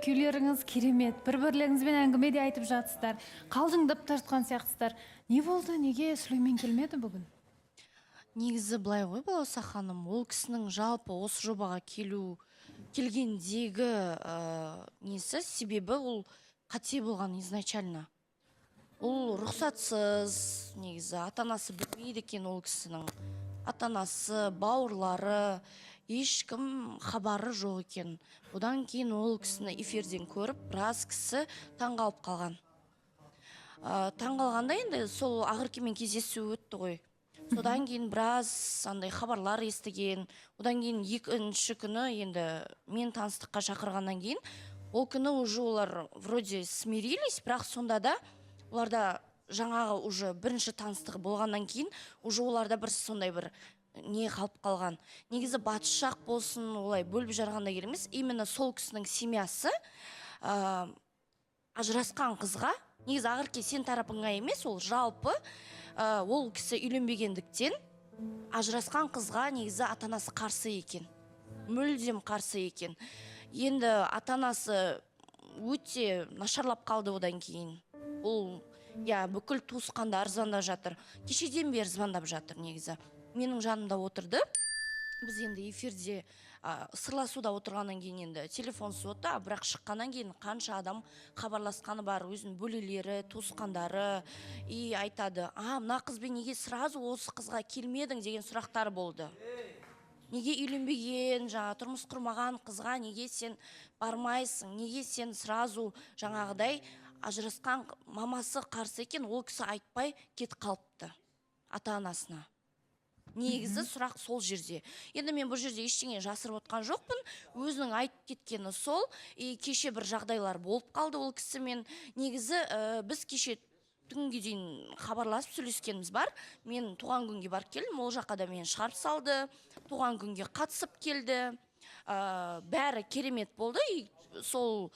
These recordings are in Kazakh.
Күйлеріңіз керемет, бір бірлеріңізбен әңгіме де айтып жатсыздар, қалжыңдап та жатқан сияқтысыздар. Не болды, неге Сүлеймен келмеді бүгін? Негізі былай ғой, Балауса ханым, ол кісінің жалпы осы жобаға келгендегі несі, себебі ол қате болған изначально. Ол рұқсатсыз, негізі ата анасы білмейді екен. Ол кісінің ата анасы, бауырлары, ешкім хабары жоқ екен. Одан кейін ол кісіні эфирден көріп, біраз кісі таңғалып қалған. Таңғалғанда енді сол Ақеркемен кездесу өтті ғой, содан кейін біраз андай хабарлар естіген. Одан кейін екінші күні енді мен таныстыққа шақырғаннан кейін, ол күні уже олар вроде смирились, бірақ сонда да оларда жаңағы уже бірінші таныстығы болғаннан кейін уже оларда бір сондай бір не қалып қалған. Негізі батыс жақ болсын, олай бөліп жарғанда керек емес. Именно сол кісінің семьясы ажырасқан қызға, негізі, Ақерке, сен тарапыңа емес, ол жалпы ол кісі үйленбегендіктен ажырасқан қызға негізі ата анасы қарсы екен, мүлдем қарсы екен. Енді ата анасы өте нашарлап қалды одан кейін. Ол, иә, бүкіл туысқандары звондап жатыр, кешеден бері звондап жатыр. Негізі менің жанымда отырды. Біз енді эфирде сырласуда отырғаннан кейін енді телефонсыз отты, а бірақ шыққаннан кейін қанша адам хабарласқаны бар, өзінің бөлелері, туысқандары, и айтады: «А мына қызбен неге сразу осы қызға келмедің?» деген сұрақтар болды. Неге үйленбеген, жаңа тұрмыс құрмаған қызға неге сен бармайсың, неге сен сразу жаңағыдай ажырасқан, мамасы қарсы екен, ол кісі айтпай кетіп қалыпты ата анасына. Негізі сұрақ сол жерде. Енді мен бұл жерде ештеңе жасырып отқан жоқпын, өзінің айтып кеткені сол. И кеше бір жағдайлар болып қалды ол кісімен. Негізі біз кеше түнге дейін хабарласып сөйлескеніміз бар. Мен туған күнге барып келдім, ол жаққа да мені шығарып салды, туған күнге қатысып келді. Бәрі керемет болды. И сол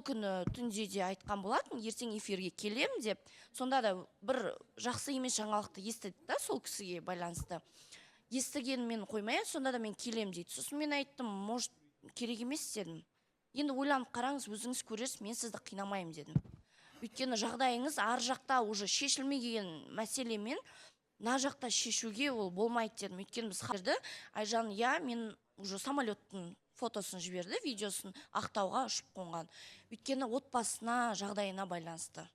күні түнде де айтқан болатын, ертең эфирге келем деп. Сонда да бір жақсы емес жаңалықты естідік та, сол кісіге байланысты естігенімен қоймай, сонда да мен келем дейді. Сосын мен айттым: «Может, керек емес», — дедім. «Енді ойланып қараңыз, өзіңіз көресіз, мен сізді қинамаймын», — дедім. «Өйткені жағдайыңыз ар жақта уже шешілмеген мәселемен мына жақта шешуге ол болмайды», — дедім. Өйткені біз жерді Айжан, иә, мен уже самолеттің фотосын жіберді, видеосын, Ақтауға ұшып қонған. Өйткені отбасына, жағдайына байланысты,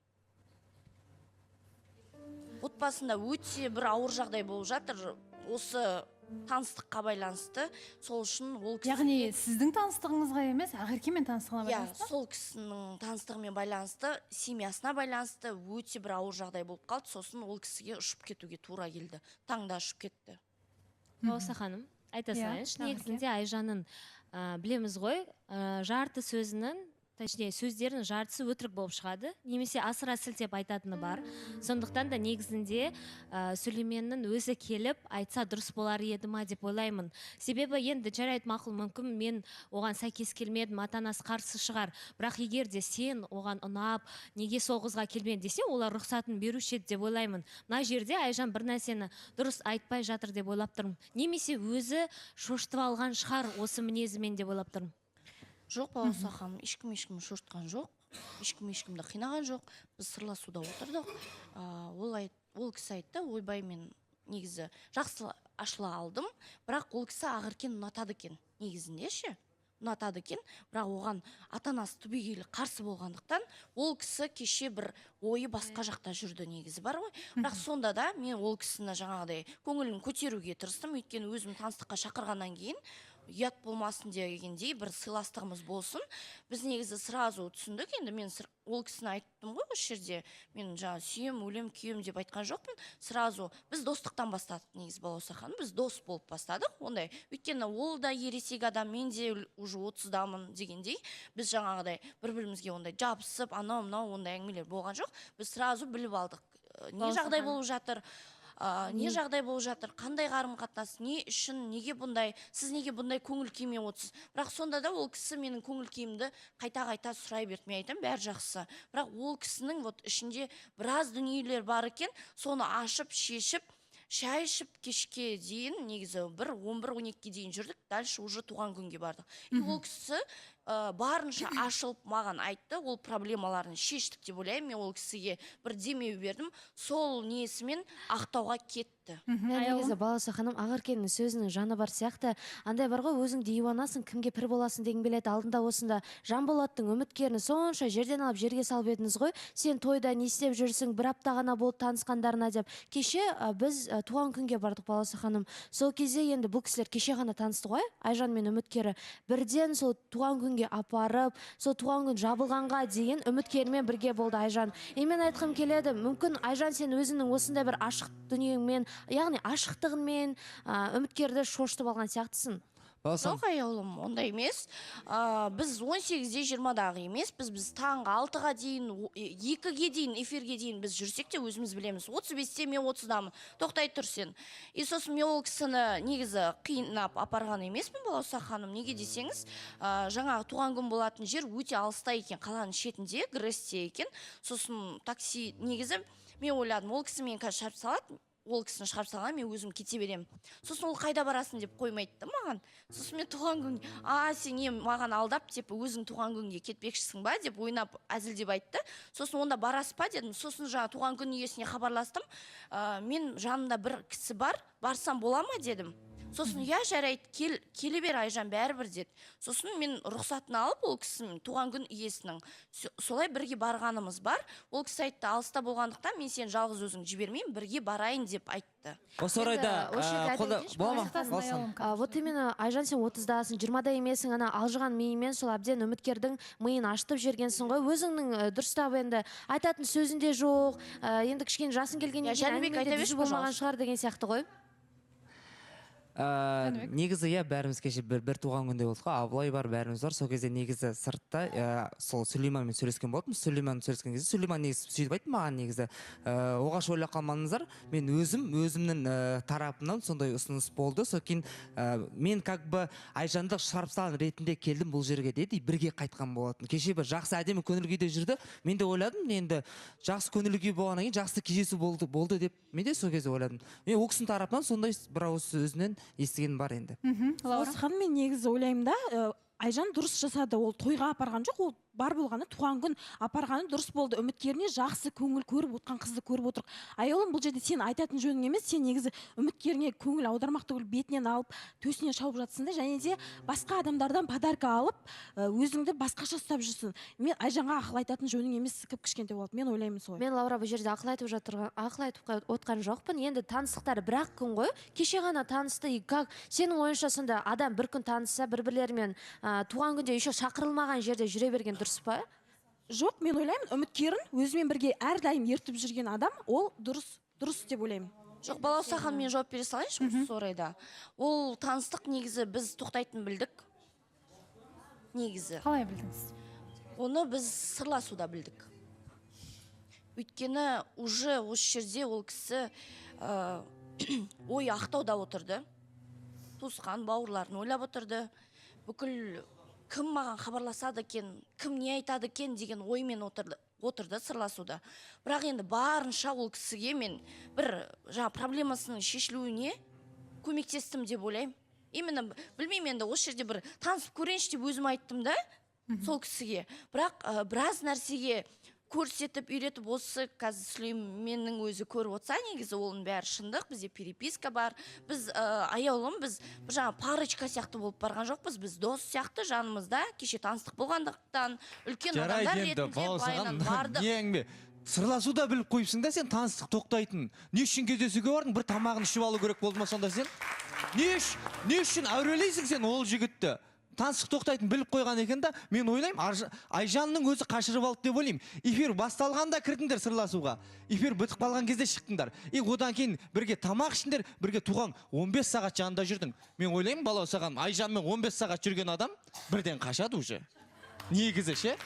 отбасында өте бір ауыр жағдай болып жатыр осы таныстыққа байланысты. Сол үшін ол кісі Яғни сіздің таныстығыңызға емес, Ақеркемен таныстығына Иә. байланысты? Сол кісінің таныстығымен байланысты, семьясына байланысты өте бір ауыр жағдай болып қалды. Сосын ол кісіге ұшып кетуге тура келді, таңда ұшып кетті. Балауса ханым, айта Иә, салайыншы. Ақерке. Негізінде Айжанның білеміз ғой, жарты сөзінің, точнее, сөздерінің жартысы өтірік болып шығады немесе асыра сілтеп айтатыны бар. Сондықтан да негізінде Сүлейменнің өзі келіп айтса, дұрыс болар еді ма деп ойлаймын. Себебі енді жарайды, мақұл, мүмкін, мен оған сәйкес келмедім, ата анасы қарсы шығар, бірақ егер де сен оған ұнап, неге сол қызға келмедің десе, олар рұқсатын беруші еді деп ойлаймын. Мына жерде Айжан бір нәрсені дұрыс айтпай жатыр деп ойлап тұрмын немесе өзі шошытып алған шығар осы мінезімен деп ойлап тұрмын. Жоқ, Балауса ханым, ешкім ешкімді шошытқан жоқ, ешкім ешкімді қинаған жоқ. Біз сырласуда отырдық. Ол кісі айтты: «Ойбай, мен негізі жақсы ашыла алдым». Бірақ ол кісі Ақеркені ұнатады екен, негізінде ше, ұнатады екен, бірақ оған ата анасы түбегейлі қарсы болғандықтан, ол кісі кеше бір ойы басқа жақта жүрді негізі бар ғой. Бірақ сонда да мен ол кісіні жаңағыдай көңілін көтеруге тырыстым, өйткені өзім таныстыққа шақырғаннан кейін ұят болмасын дегендей, бір сыйластығымыз болсын. Біз негізі сразу түсіндік. Енді мен ол кісіні айттым ғой, осы жерде мен жаңа сүйем, өлем, күйем деп айтқан жоқпын. Сразу біз достықтан бастадық негізі, Балауса ханым, біз дос болып бастадық ондай. Өйткені ол да ересек адам, мен де уже 30-дамын дегендей, біз жаңағыдай бір бірімізге ондай жабысып, анау мынау ондай әңгімелер болған жоқ. Біз сразу біліп алдық не Балауса жағдай ханым. болып жатыр, не жағдай болып жатыр, қандай қарым қатынас, не үшін, неге бұндай, сіз неге бұндай көңіл күймен отырсыз. Бірақ сонда да ол кісі менің көңіл күйімді қайта қайта сұрай берді. Мен айтамын: «Бәрі жақсы». Бірақ ол кісінің вот ішінде біраз дүниелер бар екен. Соны ашып, шешіп, шай ішіп, кешке дейін, негізі бір 11-12-ге дейін жүрдік. Дальше уже туған күнге бардық. И ол кісі Барынша ашылып маған айтты, ол проблемаларын шештік деп ойлаймын. Мен ол кісіге бір демеу бердім, сол несімен Ақтауға кетті. Мен Аяулым? негізі, Балауса ханым, Ақеркенің сөзінің жаны бар сияқты. Андай бар ғой, өзің диуанасың, кімге пір боласың деген келеді. Алдында осында Жанболаттың үміткерін сонша жерден алып, жерге салып едіңіз ғой. Сен тойда не істеп жүрсің, бір апта ғана болды танысқандарына деп. Кеше біз туған күнге бардық, Балауса ханым. Сол кезде енді бұл кісілер кеше ғана танысты ғой, Айжан мен үміткері. Бірден сол туған күнге апарып, сол туған күн жабылғанға дейін үміткерімен бірге болды Айжан. И мен айтқым келеді, мүмкін, Айжан, сен өзіңнің осындай бір ашық дүниеңмен, яғни ашықтығыңмен үміткерді шошытып алған сияқтысың. Балауса. Жоқ, Аяулым, ондай емес. Біз 18-де, 20-дағы емеспіз. Біз таңғы 6-ға дейін, 2-ге дейін, эфирге дейін біз жүрсек те, өзіміз білеміз. 35-те, мен 30-дамын, тоқтай тұр сен. И сосын мен ол кісіні негізі қинап апарған емеспін, Балауса ханым. Неге десеңіз, жаңағы туған күн болатын жер өте алыста екен, қаланың шетінде, ГРЭСте екен. Сосын такси, негізі мен ойладым, ол кісі мені қазір шығарып салады, ол кісіні шығарып салған, мен өзім кете беремін. Сосын ол қайда барасың деп қоймайды да маған. Сосын мен туған күн, а сен не, маған алдап деп, өзің туған күнге кетпекшісің ба деп ойнап, әзілдеп айтты. Сосын онда барасыз ба дедім. Сосын жаңа туған күн иесіне хабарластым. Мен жанымда бір кісі бар, барсам бола ма дедім. Сосын иә, жарайды, кел, келе бер, Айжан, бәрібір деді. Сосын мен рұқсатын алып ол кісінің, туған күн иесінің, солай бірге барғанымыз бар. Ол кісі айтты, алыста болғандықтан мен сені жалғыз өзің жібермеймін, бірге барайын деп айтты. Осы орайда Енді осы жерде айта қолда кетейінші, бола ма? Балауса Балауса. Аяулым. Вот именно, Айжан, сен 30-дасың, 20-да емессің, ана алжыған миымен сол әбден үміткердің миын ашытып жібергенсің ғой. Өзіңнің дұрыстап енді айтатын сөзің де жоқ, енді кішкене жасың келгеннен Иә, кейін Жәнібек, әңгіме де айта берші, түзу болмаған пожалуйста. шығар деген сияқты ғой. Жәнібек. Негізі иә, бәріміз кеше бір туған күнде болдық қой, Абылай бар, бәріміз бар. Сол кезде негізі сыртта сол Сүлейманмен сөйлескен болатынбыз. Сүлейманмен сөйлескен кезде Сүлейман негізі сөйтіп айтты маған: негізі оғаш ойлап қалмаңыздар, мен өзім өзімнің тарапымнан сондай ұсыныс болды. Сол кейін мен как бы Айжанды шығарып салған ретінде келдім бұл жерге деді и бірге қайтқан болатын. Кеше бір жақсы, әдемі көңіл күйде жүрді. Мен де ойладым, енді жақсы көңіл күй болғаннан кейін жақсы кездесу болды деп мен де сол кезде ойладым. Мен ол кісінің тарапынан сондай бір ауыз сөзінен естігенім бар енді. Лаура. Осы ханым, мен негізі ойлаймын да, Айжан дұрыс жасады. Ол тойға апарған жоқ, ол бар болғаны туған күн апарғаны дұрыс болды. Үміткеріне жақсы көңіл көріп отқан қызды көріп отырық. Аяулым, бұл жерде сен айтатын жөнің емес. Сен негізі үміткеріңе көңіл аудармақ түгіл, бетінен алып, төсінен шауып жатсың да, және де басқа адамдардан подарка алып, өзіңді басқаша ұстап жүрсің. Мен Айжанға ақыл айтатын жөнің емес, кіп кішкентай болады, мен ойлаймын солай. Мен, Лаура, бұл жерде ақыл айтып жатырған, ақыл айтып отқан жоқпын. Енді таныстықтары бір ақ күн ғой, кеше ғана танысты. И как сенің ойыңша, сонда адам бір күн танысса, бір бірлерімен туған күнде, еще шақырылмаған жерде жүре берген дұрыс па? Жоқ, мен ойлаймын, үміткерін өзімен бірге әрдайым ертіп жүрген адам ол дұрыс деп ойлаймын. Жоқ, Балауса ханым, мен жауап бере салайыншы осы орайда. Ол таныстық негізі біз тоқтайтынын білдік негізі. Қалай білдіңіз? Оны біз сырласуда білдік, өйткені уже осы жерде ол кісі ой Ақтауда отырды, туысқан бауырларын ойлап отырды, бүкіл кім маған хабарласады екен, кім не айтады екен деген оймен отырды сырласуда. Бірақ енді барынша ол кісіге мен бір жаңа проблемасының шешілуіне көмектестім деп ойлаймын. Именно, білмеймін енді, осы жерде бір танысып көрейінші деп өзім айттым да сол кісіге. Бірақ біраз нәрсеге көрсетіп, үйретіп, осы қазір Сүлейменнің өзі көріп отырса, негізі оның бәрі шындық. Бізде переписка бар. Біз, Аяулым, біз бір жаңа парочка сияқты болып барған жоқпыз, біз дос сияқты жанымызда кеше таныстық болғандықтан, үлкен Жарайды, адамдар енді, ретінде Балауса былайынан ханым, бардық. не әңгіме, сырласуда біліп қойыпсың да сен таныстық тоқтайтын. Не үшін кездесуге бардың? Бір тамағын ішіп алу керек болды ма сонда? Сен не үшін әурелейсің сен ол жігітті? Таныстық тоқтайтын біліп қойған екен да. Мен ойлаймын, Айжанның өзі қашырып алды деп ойлаймын. Эфир басталғанда кірдіңдер сырласуға, эфир бітіп қалған кезде шықтыңдар. И одан кейін бірге тамақ іштіңдер, бірге туған 15 сағат жанында жүрдің. Мен ойлаймын, Балауса ханым, Айжанмен 15 сағат жүрген адам бірден қашады уже негізі ше.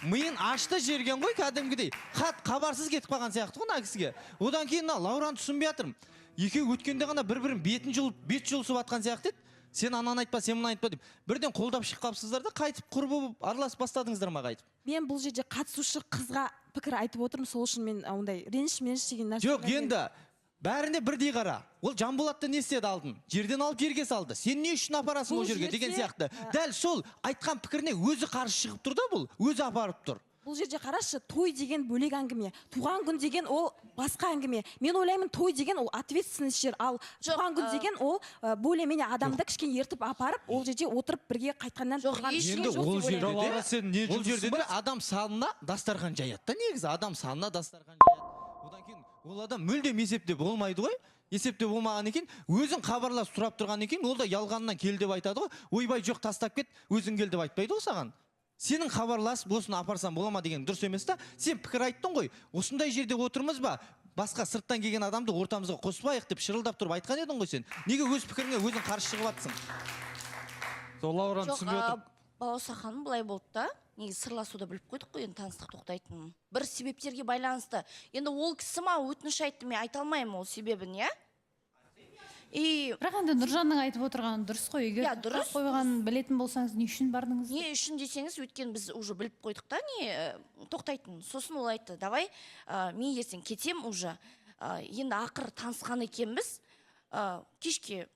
Миын ашты жерген ғой кәдімгідей, хат хабарсыз кетіп қалған сияқты ғой мына кісіге. Одан кейін мына Лаураны түсінбей жатырмын. Екеуі өткенде ғана бір бірін бетін жұлып, бет жұлысып жатқан сияқты еді. Сен ананы айтпа, сен мынаны айтпа деп бірден қолдап шығып қалыпсыздар да, қайтып құрбы болып араласып бастадыңыздар ма қайтып? Мен бұл жерде қатысушы қызға пікір айтып отырмын, сол үшін мен ондай реніш меніш деген нәрсе. Жоқ, енді Бәріне бірдей қара. Ол Жанболатты не істеді алдын? Жерден алып жерге салды. Сен не үшін апарасың Бұл ол жерге деген жерде, сияқты. Дәл сол айтқан пікіріне өзі қарсы шығып тұр да бұл. Өзі апарып тұр. Бұл жерде қарашы, той деген бөлек әңгіме, туған күн деген ол басқа әңгіме. Мен ойлаймын, той деген ол ответственность жер, ал Жоқ, туған күн деген ол более менее адамды кішкене ертіп апарып, ол жерде отырып бірге қайтқаннан Жоқ, тұрған ешкім Енді жоқ ол деп жерде ойлаймын. де, Лаура, сен не ол жерде жұмысың де бар? адам санына дастархан жаяды да негізі, адам санына дастархан жаяды. Одан кейін ол адам мүлдем есепте болмайды ғой. Есепте болмаған екен, өзің хабарласып сұрап тұрған екен, ол да ялғаннан кел деп айтады ғой. Ойбай, жоқ, тастап кет, өзің кел деп айтпайды ғой саған. Сенің хабарласып осыны апарсам бола ма деген дұрыс емес та. Сен пікір айттың ғой, осындай жерде отырмыз ба, басқа сырттан келген адамды ортамызға қоспайық деп шырылдап тұрып айтқан едің ғой сен. Неге өз пікіріңе өзің қарсы шығып жатсың? Сол Лаураны Жоқ, түсінбей отырмын. Балауса ханым, былай болды да. Негізі сырласуда біліп қойдық қой енді таныстық тоқтайтынын. Бір себептерге байланысты. Енді ол кісі ма өтініш айтты, мен айта алмаймын ол себебін, иә? И Бірақ енді Нұржанның айтып отырғаны дұрыс қой. Егер Иә, тоқтап дұрыс. қойғанын білетін болсаңыз, не үшін бардыңыз? Не үшін десеңіз, өйткені біз уже біліп қойдық та не тоқтайтынын. Сосын ол айтты, давай, мен ертең кетем уже. Енді ақыры танысқан екенбіз. Кешке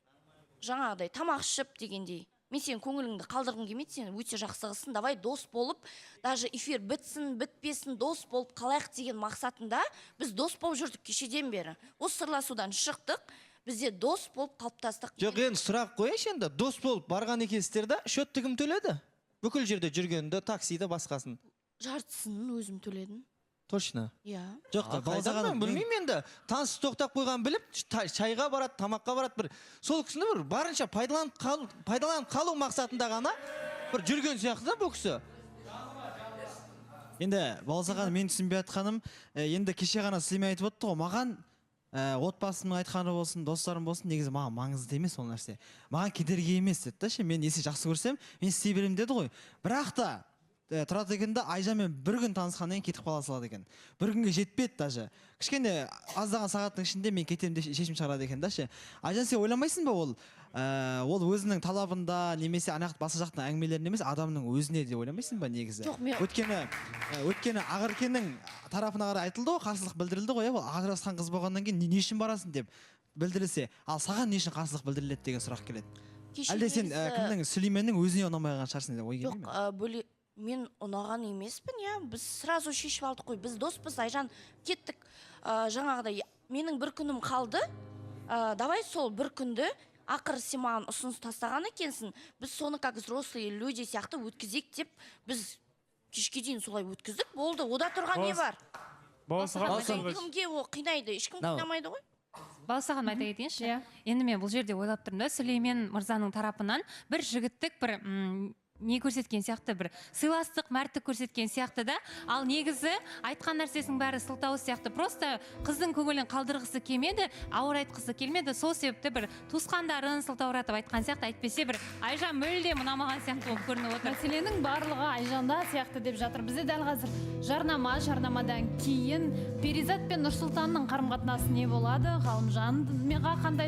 жаңағыдай тамақ ішіп дегендей. Мен сенің көңіліңді қалдырғым келмейді, сен өте жақсы қызсың, давай дос болып, даже эфир бітсін, бітпесін, дос болып қалайық деген мақсатында біз дос болып жүрдік кешеден бері. Осы сырласудан шықтық, бізде дос болып қалыптастық. Жоқ, енді сұрақ қояйыншы енді, дос болып барған екенсіздер да, счетты кім төледі? Бүкіл жерде жүргенді, таксиді, басқасын. Жартысын өзім төледім. Точно? Иә. Жоқ, А, қайдан қайдан мен білмеймін енді. Таныс тоқтап қойған біліп, шайға барады, тамаққа барады, бір сол кісіні бір барынша пайдаланып қалу мақсатында ғана бір жүрген сияқты да бұл кісі. Енді Балауса ханым, мен түсінбей жатқаным, енді кеше ғана Сүлеймен айтып отты ғой, маған отбасымның айтқаны болсын, достарым болсын, негізі маған маңызды емес ол нәрсе. Маған кедергі емес деді да ше, мен есе жақсы көрсем, мен істей беремін деді ғой. Бірақ та тұрады екен да, Айжанмен бір күн танысқаннан кейін кетіп қала салады екен. Бір күнге жетпеді даже. Кішкене аздаған сағаттың ішінде мен кетемін деп шешім шығарады екен да ше. Айжан, сен ойламайсың ба ол өзінің талабында немесе ана жақ басқа жақтың әңгімелерінде емес, адамның өзіне де ойламайсың ба негізі? Жоқ, мен Өйткені Ақеркенің тарапына қарай айтылды ғой, қарсылық білдірілді ғой, иә, ол ажырасқан қыз болғаннан кейін не үшін барасың деп білдірілсе, ал саған не үшін қарсылық білдіріледі деген сұрақ келеді. Кеше Әлде сен, негізі кімнің, Сүлейменнің өзіне ұнамай қалған шығарсың деп ой Жоқ, келмей ме? Мен ұнаған емеспін, иә. Біз сразу шешіп алдық қой. Біз доспыз, Айжан, кеттік. Жаңағыдай менің бір күнім қалды. Давай сол бір күнді ақыры сен маған ұсыныс тастаған екенсің. Біз соны как взрослые люди сияқты өткізейік деп біз кешке дейін солай өткіздік. Болды, ода тұрған не бар? Балауса ханым, Кімге ол қинайды? Ешкім Мынау. қинамайды ғой. Балауса ханым, айта кетейінші. Иә. Енді мен бұл жерде ойлап тұрмын да, Сүлеймен мырзаның тарапынан бір жігіттік бір не көрсеткен сияқты, бір сыйластық, мәрттік көрсеткен сияқты да. Ал негізі айтқан нәрсесінің бәрі сылтау сияқты. Просто қыздың көңілін қалдырғысы келмеді, ауыр айтқысы келмеді. Сол себепті бір туысқандарын сылтауратып айтқан сияқты, әйтпесе бір Айжан мүлдем ұнамаған сияқты болып көрініп отыр. Мәселенің барлығы Айжанда сияқты деп жатыр. Бізде дәл қазір жарнама, жарнамадан кейін Перизат пен Нұрсұлтанның қарым-қатынасы не болады? Ғалымжанға қандай